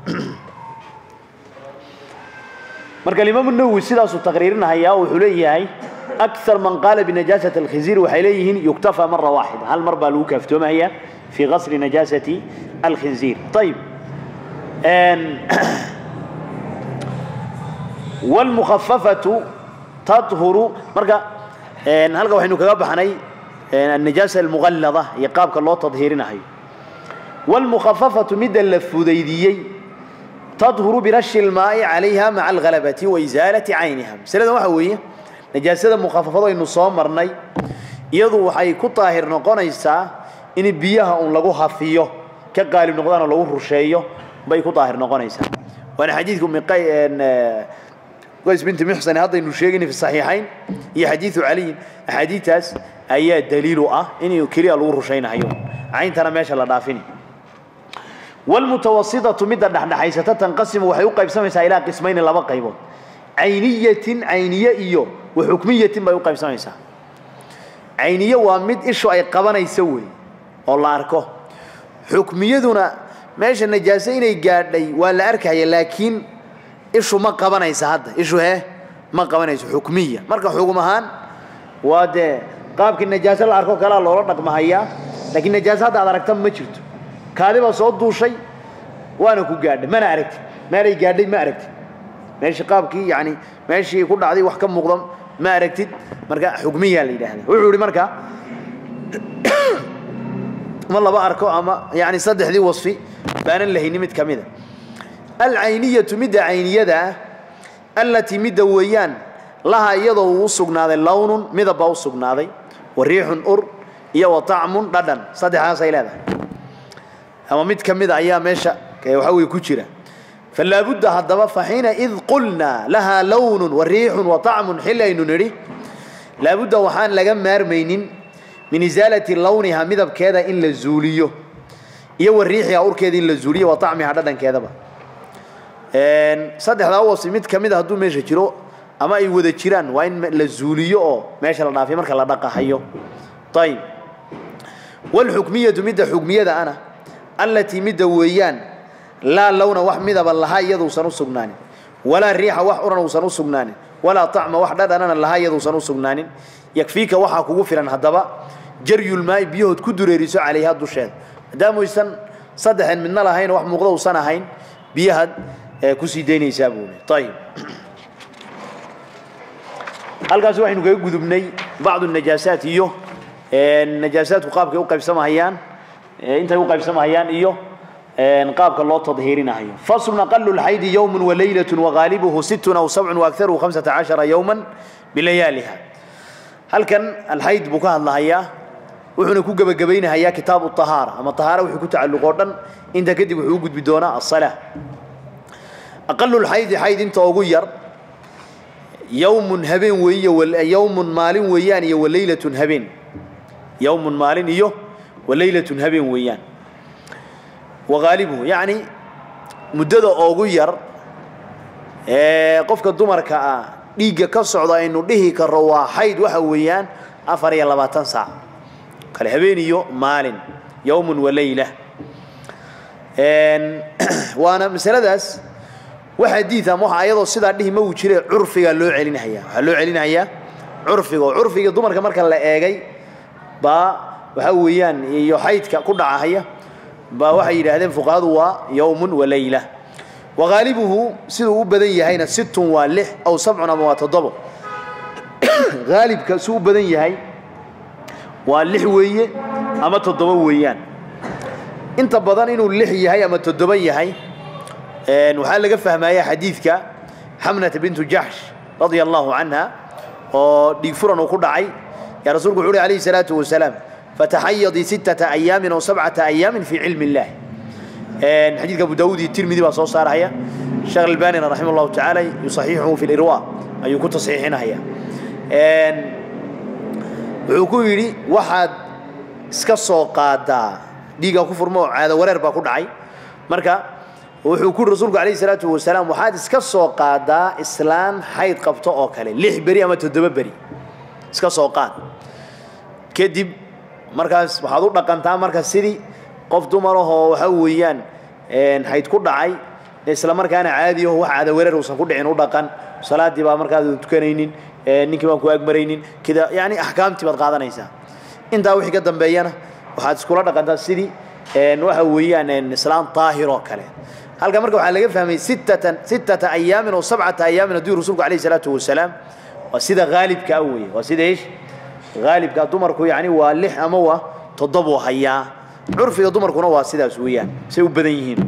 Marka Imaamu Nawowi sidaasuu taqriirinahayaa, wuxuu leeyahay akthar man qaala binajaasati alkhinziir waxay leeyihiin yuktafa mara waaxida, hal mar baa lagu kaaftoomahayaa fi gasli najaasati alkhinziir. Ayib, wاlmukhafafatu tadhuru. Marka halka waxaynu kaga baxnay annajaasa almughallada iyo qaabka loo tadhiirinahayo. Wاlmukhafafatu midda la fudaydiyey tadhuru birashi lmaa'i calayha maca alghalabati wa isaalati cayniha. Masaladan waxa weeye najaasada mukhafafadu aynu soo marnay, iyadu waxay ku daahir noqonaysaa in biyaha uun lagu hafiyo, ka qaalib noqdaan oo lagu rusheeyo bay ku daahir noqonaysaa. Waana xadiidku Qays binti Mixsan haddaynu sheegaynay fi saxiixayn iyo xadiidu Caliyin. Axaadiidtaas ayaa daliil u ah in keliya lagu rushaynayo, cayntana meesha la dhaafini. Waalmutawasitatu midda dhexdhexaysata tanqasimu waxay u qaybsamaysaa ilaa qismayni, laba qaybood, cayniyatin cayniye iyo wa xukmiyatin bay u qaybsamaysaa. Cayniye waa mid ishu ay qabanayso wey oo la arko. Xukmiyaduna meesha najaaso inay gaadhay waa la arkaya, laakiin ishu ma qabanaysa. Hadda ishu hee ma qabanayso, xukmiya. Marka xugum ahaan waa dee qaabkii najaaso la arko kalaa loola dhaqmahayaa, laakiin najaaso hadda aad aragta ma jirto. Kaadi baa soo duushay waana ku gaadhay, mana aragtid meelay gaadhay, ma aragtid meeshii qaabkii, yani meeshii ku dhacday wax ka muuqda ma aragtid. Marka xukmiyaa la yidhaahda. Wuxuu yihi marka ma laba arko ama yani saddexdii wasfi baanan lahaynin mid ka mida. Alcayniyatu midda cayniyada ah, allatii midda weeyaan laha iyadoo uu u sugnaaday lownun midab baa u sugnaaday, wa riixun ur, iyo wa tacmun dhadhan, saddexdaasay leedahay ama mid ka mida ayaa meesha waxa weye ku jira. Falaabudda haddaba faxiina id qulnaa lahaa lownun wa riixun wa tacmun, xilli aynu nidhi laabudda waxaan laga maarmaynin min isaalati lowniha midabkeeda in la zuuliyo, iyo wa riixiha urkeeda in la zuuliyo, wa tacmiha dhadhankeedaba. Saddexdaa wasfi mid ka mida hadduu meesha jiro ama ay wada jiraan, waa in la zuuliyo oo meesha la dhaafiyo marka la dhaqahayo. Ayib, wاlxukmiyatu midda xukmiyada ana allatii midda weeyaan laa lowna wax midaba lahaa iyaduusan u sugnaanin, walaa riixa wax uran uusan u sugnaanin, walaa طacma wax dhadhanana lahaa iyaduusan u sugnaanin. Yakfiika waxaa kugu filan haddaba jaryulmaa'i biyahood ku dureeriso calayha dusheeda, maadaamuysan saddexan midna lahayn, wax muuqda uusan ahayn, biyahaad kusii daynaysaa buuli. Ayib, halkaas waxaynu kaga gudubnay bacdu najaasaat iyo najaasaadku qaabkay u qaybsamahayaan, intay u qaybsamahayaan iyo qaabka loo tadhiirinahayo. Faslun aqalu lxaydi yowm walaylat wagaalibuhu sittun aw sabcun waakharuhu 15 yowma bilayaaliha. Halkan alxayd buu ka hadlahayaa, wuxuuna ku gebagabaynahayaa kitaabu tahaara ama tahaara wuxuu ku tacalluq oo dhan. Inta kadib wuxuu u gudbi doonaa asalaa. Aqalu lxaydi xayd inta ugu yar yowmun habeen weeye, yowmun maalin weeyaan iyo walaylatun habeen, yowmun maalin iyo walaylatun habeen weeyaan. Wagaalibuhu yacni muddada ugu yar ee qofka dumarka ah Dhiigga ka socda aynu dhihi karro waa xayd waxa weeyaan 24 saac kale, habeen iyo maalin, yowmun wa leyla. Waana masaladaas wax xadiid ama waxa ayadoo sidaa dhihi ma uu jire, curfiga loo celinaya, waxaa loo celinayaa curfiga, oo curfiga dumarka marka la eegay baa waxa weeyaan iyo xaydka ku dhacahaya baa waxay yidhaahdeen fuqahadu waa yowmun wa leyla. Wagaalibuhu siduu u badan yahayna sittun waa 6 aw sabcun ama waa 7. Gaalibka siduu u badan yahay waa 6 weeye ama 7 weeyaan. Inta badan inuu 6 yahay ama 7 yahay waxaa laga fahmaya xadiidka Xamnata bintu Jaxsh radia allahu canha oo dhiig furan uu ku dhacay. Yaa rasuulku wuxuu uhi calayhi salaatu wasalaam: fataxayadii 6 ayaamin aw 7 ayaamin fi cilmi illaah. Xadiidka Abu Daawud iyo Tirmidi baa soo saaraya. Sheekh Albanina raximah allahu tacaala yusaxiixuhu fi lirwa ayuu ku tasxiixinaya. Wuxuu ku yidhi waxaad iska soo qaadaa dhiiggaa ku furmo oo caado wareer baa ku dhacay. Marka wuxuu ku yidhi rasuulku calayhi salaatu wasalaam: waxaad iska soo qaadaa islaan xayd qabto oo kale, 6 beri ama 7 beri iska soo qaad. Kadib markaas waxaad u dhaqantaa marka sidii qof dumar ahoo waxa weeyaan xayd ku dhacay, isla markaana caadi aho, wax caado wareer uusan ku dhicin u dhaqan. Salaadii baa markaad tukanaynin, ninkii baan ku agmaraynin kida, yani axkaamtii baad qaadanaysaa. Intaa wixii ka dambeeyana waxaad iskula dhaqantaa sidii waxa weeyaan islaan daahir oo kale. Halka marka waxaa laga fahmay 6 ayaamin oo 7 ayaamin haddii rasuulku calayhi salaatu wasalaam waa sida haalibka ah weeye, waa sida ish haalibka dumarku, yani waa 6 ama waa 7 hayaa. Curfiga dumarkuna waa sidaas weeyaan, say u badan yihiin.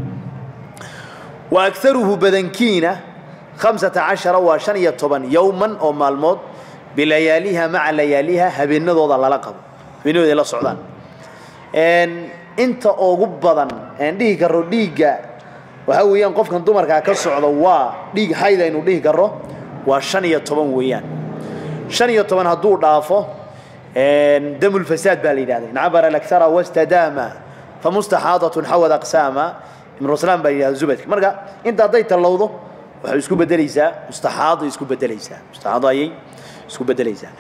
Wa akharuhu badankiina 15 waa 15 yowman oo maalmood, bilayaaliha maca layaaliha, habeenadooda lala qabo, habeenadooda la socdaan. Inta ugu badan aan dhihi karro dhiigga waxa weeyaan qofkan dumarkaa ka socda waa dhiig xayd aynu dhihi karro waa 15 weeyaan. 15 hadduu dhaafo damulfasaad baa la yidhahda. In cabara alakhara wastadaama famustaxaadatun xawad aqsaama, Ibnu Raslaan baa yidhahda zubadka. Marka inta hadday tallowdo waxay isku bedelaysaa mustaxaado, isku bedelaysaa mustaxaado ayay isku bedelaysaa.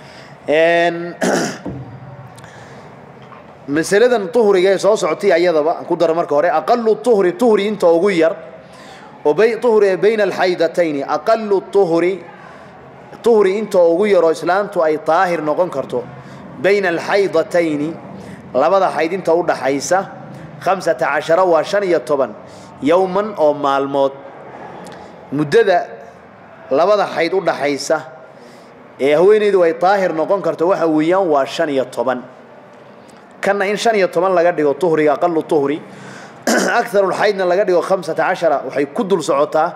Masaladan tuhriga ee soo socotay ayadaba aan ku daro marka hore aqalu tuhri, tuhri inta ugu yar oo bay tuhri bayna alxaydatayni, aqalu tuhri, tuhri inta ugu yar oo islaantu ay daahir noqon karto bayna alxaydatayni, labada xayd inta u dhaxaysa, 15 waa 15 yowman oo maalmood. Muddada labada xayd u dhaxaysa ee haweeneydu ay daahir noqon karto waxa weeyaan waa 15. Kanna in 15 laga dhigo tuhriga aqalu tuhri, aktharulxaydna laga dhigo 15, waxay ku dul socotaa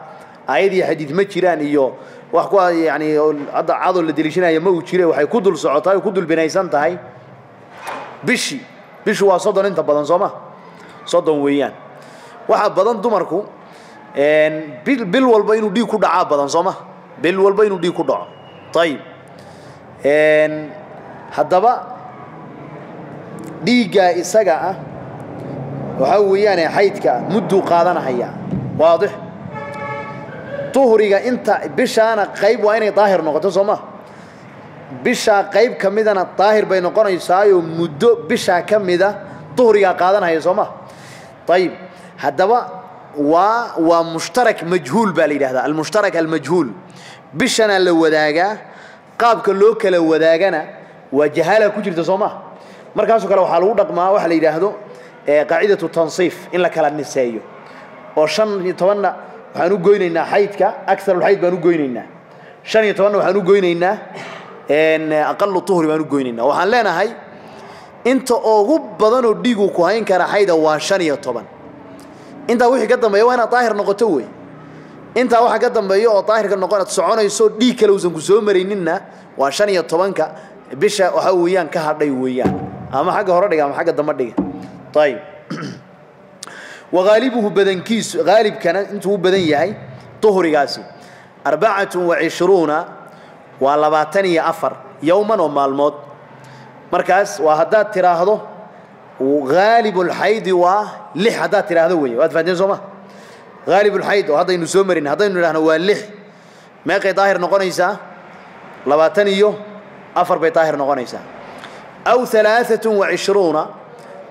aayad iyo xadiid ma jiraan iyo wax ku yani hadda cadoo la deliishanaya ma uu jire. Waxay ku dul socotaa oo ku dul binaysan tahay bishii. Bishu waa 30 inta badan, soo ma? 30 weeyaan. Waxaa badan dumarku bil walba inuu dhiig ku dhacaa badan, soo ma? Bil walba inuu dhiig ku dhaco. Ayib, haddaba dhiiggaa isaga ah waxaa weeyaane xaydka mudduu qaadanahaya, waadix. Tuhriga inta bishaana qayb waa inay daahir noqoto, soo ma? Bishaa qayb ka midana daahir bay noqonaysaayoo muddo bishaa ka mida tuhrigaa qaadanahaya, soo ma? Ayib, haddaba waa mushtarak majhuul baa la yidhahdaa, almushtarak almajhuul. Bishana la wadaagaa, qaabka loo kala wadaagana waa jahaala ku jirta, soo ma? Markaasoo kale waxaa lagu dhaqmaa waxa la yidhaahdo qaacidatu tansiif, in la kala niseeyo oo 15-na waxaan u goynaynaa xaydka, aktharulxayd baan u goynaynaa, 15-na waxaan u goynaynaa aqalu tuhri baan u goynaynaa. Waxaan leenahay inta ugu badanoo dhiigu ku hayn kara xayda waa 15. Intaa wixii ka dambeeya waa inaad daahir noqoto wey. Intaa waxa ka dambeeya oo daahirka noqon aad soconayso, dhiig kale uusan ku soo marayninna waa 15-ka bisha waxa weeyaan ka hadhay weeyaan, ama xagga hore dhiga ama xagga dambe dhiga. Ayib, wagaalibuhu badankiisu, gaalibkana intuu u badan yahay tuhrigaasi 24 waa 24 yowman oo maalmood. Markaas waa haddaad tiraahdo haalibulxaydi waa 6, haddaad tiraahdo wey, waad fahanteen soo ma? Haalibulxayd oo haddaynu soo marin haddaynu idhahno waa 6, meeqay daahir noqonaysaa? 24 bay daahir noqonaysaa. Aw 23,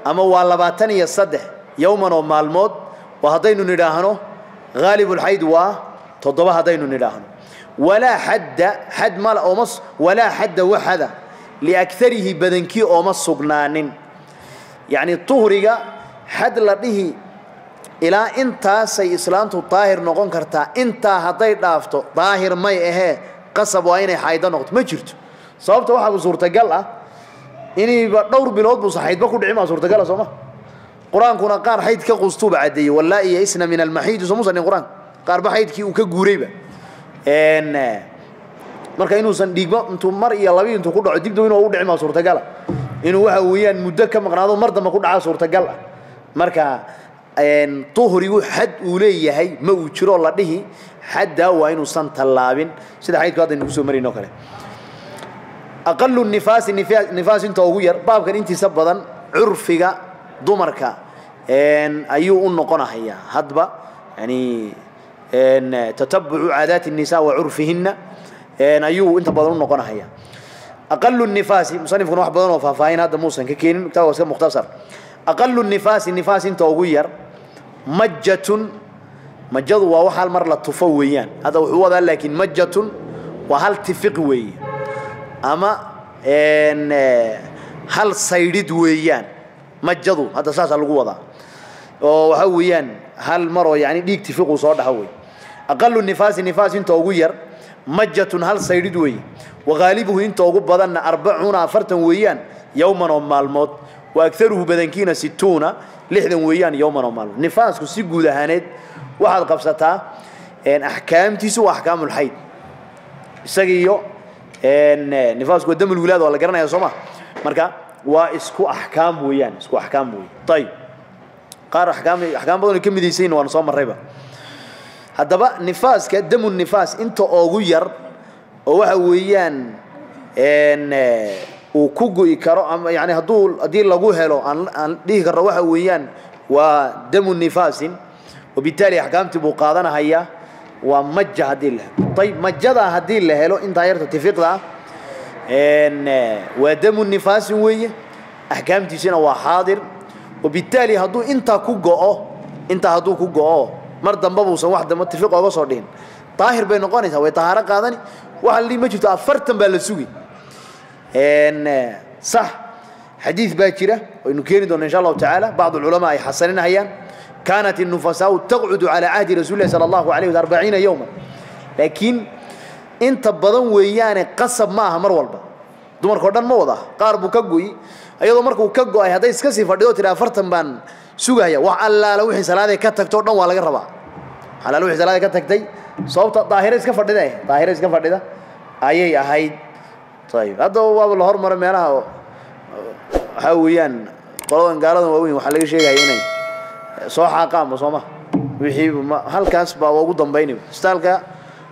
ama waa 23 yowman oo maalmood, waa haddaynu nidhaahno haalibulxayd waa 7 haddaynu nidhaahno. Walaa xadda, xad mala ooma, walaa xadda waxada liakarihi badankii ooma sugnaanin. Yacni tuhriga xad la dhihi ilaa intaasay islaantu daahir noqon kartaa, intaa hadday dhaafto daahir may ahee, qasab waa inay xaydo noqoto, ma jirto. Sababta waxaaba suurtagal ah inayba dhowr bilood buusan xaydba ku dhicin, baa suurtagala sooma? Qur-aankuna qaar xayd ka qustuuba caddeeyey, wallaa'i yaisna min almaxiidi, soo musanin qur-aanka qaarba xaydkii uu ka guurayba. Marka inuusan dhiigba intuu mar iyo labi intuu ku dhaco dibdib inuu u dhicin baa suurtagala, inuu waxa weeyaan muddo ka maqnaado mar dambe ku dhacaa suurtagal ah. Marka tuhrigu xad uu leeyahay ma uu jiro la dhihi xaddaa waa inuusan tallaabin, sida xaydku hadda aynu kusoo marayno kale. Aqalu nifaasi, nifaas inta ugu yar, baabkan intiisa badan curfiga dumarka ayuu u noqonahayaa hadba, yani tatabucu caadaati الnisa wa curfihina ayuu inta badan u noqonahayaa. Aqalu nifaasi, musanifkuna wax badan oo faahfaahin hadda muusan ka keenin, kitaabka waa iska mukhtasar. Aqalu nifaasi, nifaas inta ugu yar, majatun, majadu waa wax hal mar la tufo weeyaan. Hadda wuxuu wadaa laakiin majatun waa hal tifiq weeye ama hal saydhid weeyaan majadu, hadda saasaa lagu wadaa oo waxa weeyaan hal maroo yani dhiig tifiquu soo dhaha wey. Aqalu nifaasi, nifaas inta ugu yar, majatun hal saydhid weeye. Waghaalibuhu inta ugu badanna 40, 40 weeyaan yowman oo maalmood, wa agaruhu badankiina 60, 60 weeyaan yowman oo maalmood. Nifaasku si guud ahaaneed waxaad qabsataa axkaamtiisu waa axkaamulxayd, isaga iyo nifaasku waa damulwilaad, waa la garanaya soo ma? Marka waa isku axkaam weeyaan, isku axkaam weeye. Ayib, qaar axkaam badan oo ka midaysayin waanu soo marrayba. Haddaba nifaaska, damu nifaas inta ugu yar oo waxa weeyaan uu ku go'i karo ama yani haddii lagu helo aan dhihi karno waxa weeyaan waa damu nifaasin, wabitaali axkaamtii buu qaadanahayaa, waa maja haddii la helo. Ayib, majadaa haddii la helo intaa yarta tifiqda ah waa damu nifaasin weeye, axkaamtiisina waa xaadir. Wabitaali hadduu intaa ku go'o, intaa hadduu ku go'o mar damba buusan wax dambe tifiq ooga soo dhihin, daahir bay noqonaysaa, way tahaaro qaadani. Waxa la dhihi ma jirto 40 baa la sugi. Sax, xadiid baa jira waynu keeni doona insha allahu tacaala, bacd alculamaa ay xasaninahayaan, kaanat الnufasaau taqcudu calى cahdi rasuuli lahi sala allahu alayh wasal 40 yowma, laakiin inta badan weeyaane qasab ma aha mar walba, dumarkao dhan ma wada, qaar buu ka go'i. Iyadoo markuu ka go'ay hadday iska sii fadhido tiri 40 baan sugaya, wax allaala wixii salaaday ka tagto o dhan waa laga rabaa, wax allaala wixii salaaday ka tagtay, sababta daahiro iska fadhida, daahiro iska fadhida ayay ahayd. Ayib, hadda waaba la hormaro meelaha waxaa weeyaan qoladan gaaladan waaweyn waxaa laga sheegaya inay soo xaaqaanba soo ma wixii ma halkaas baa ugu dambaynayba istaalka,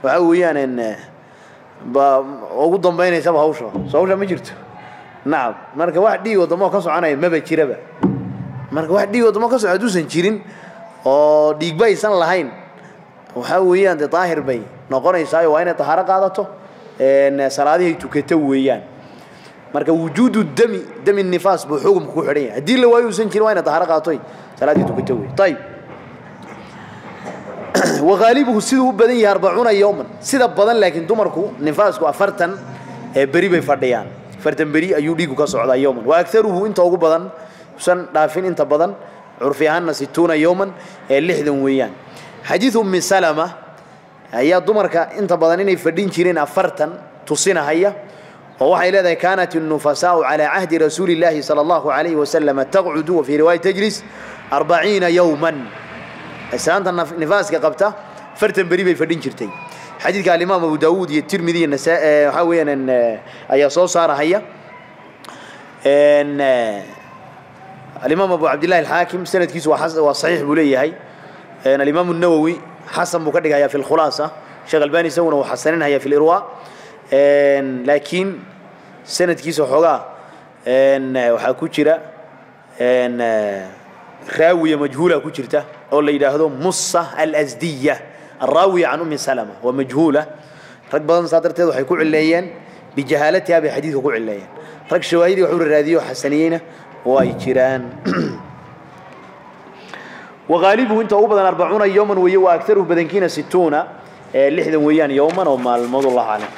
waxaa weeyaan baa ugu dambaynaysaba hawsha, soo hawsha ma jirto. Nacam, marka wax dhiig oo dambe ka soconaya maba jiraba. Marka wax dhiig oo dambe ka soco hadduusan jirin oo dhiigba aysan lahayn, waxaa weeyaan dee daahir bay noqonaysaa, waa inay tahaaro qaadato, salaadihii tukato weeyaan. Marka wujuudu dami, dami nifaas buu xukumku ku xidhan yahay, haddii la waayo uusan jirin waa inay tahaaro qaadato, salaadihii tukato weey. Ayib, waghaalibuhu siduu u badan yahay 40 yowman sida badan, laakiin dumarku nifaasku 40 beri bay fadhiyaan, 40 beri ayuu dhiigu ka socdaa yowman. Wa agaruhu inta ugu badan usan dhaafin inta badan curfi ahaanna 60 yowman, 60 weeyaan. Xadiid Ummi Salama ayaa dumarka inta badan inay fadhin jireen 40 tusinahaya, oo waxay leedahay kaanat الnufasaau calى cahdi rasuuli اllahi salى allahu alayhi wasalama taqcudu, wa fii riwaaya tajlis 40 yowman. Islaanta nifaaska qabta 40 beri bay fadhin jirtay. Xadiidka alimaam Abu Daawuud iyo Tirmidi iyo Nasa waxaa weeyaan ayaa soo saarahaya. Alimaam Abu Cabdillahi Alxaakim sanadkiisu waa saxiix buu leeyahay. Alimaam Nawowi xasan buu ka dhigayaa fi lkhulaasa, Sheekh Albani isaguna uu xasaninaya fi lirwa, laakiin sanadkiisa xoogaa waxaa ku jira raawiya majhuula ku jirta oo la yidhaahdo Musa Alasdiya alraawiya can Ummi Salama, waa majhuula. Rag badan saa darteed waxay ku cileeyeen Bijahaalatiha bay xadiidka ku cileeyeen. Rag shawaahidii wax u raadiyo xasaniyeyna way jiraan. Waqaalibuhu inta ugu badan 40 yowman weeye, wa aktaruhu badankiina 60, 60 weeyaan yowman oo maalmood. Allahu aclam.